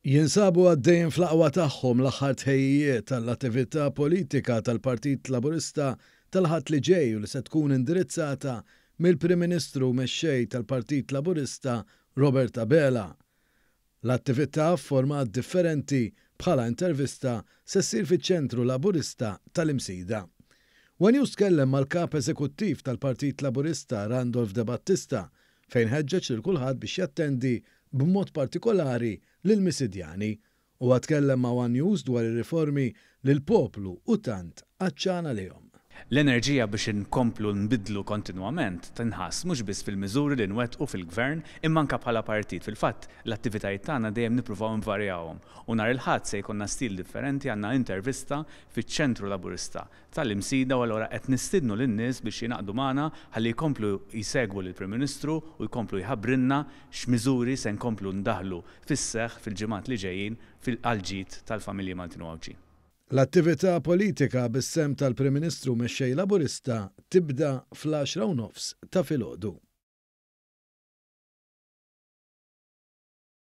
Jinsabu għaddejjin fl-aqwa tagħhom l-aħħar tħejjijiet għall-attività politika tal-Partit Laburista tal-Ħadd li ġej u li se tkun indirizzata mill-Prim Ministru u Mexxej tal-Partit Laburista Robert Abela. L-attività f'format differenti bħala intervista se ssir fiċ-Ċentru Laburista tal-Imsida. One News tkellem mal-Kap Eżekuttiv tal-Partit Laburista Randolph Debattista fejn ħeġġeġ lil kulħadd biex jattendi b'mod partikolari lill-Misidjani. Huwa tkellem ma' one News dwar ir-riformi li l-poplu hu tant għatxan għalihom. L-enerġija biex inkomplu nbiddlu kontinwament tinħass mhux biss fil-miżuri li nwettqu fil-Gvern imma anke bħala partit. Fil-fatt, l-attivitajiet tagħna dejjem nippruvaw nvarjawhom u nhar il-Ħadd se jkollna stil differenti, għandna intervista fiċ-Ċentru Laburista tal-Imsida u allura qed nistiednu lin-nies biex jingħaqdu magħna ħalli jkomplu jsegwu lill-Prim Ministru u jkomplu jħabbrilna x'miżuri se nkomplu ndaħħlu fis-seħħ fil-ġimgħat li ġejjin għall-ġid tal-familji Maltin u Għawdxin. L-attività politika bis-sehem tal-Prim Ministru u Mexxej Laburista tibda fl-għaxra u nofs ta' filgħodu.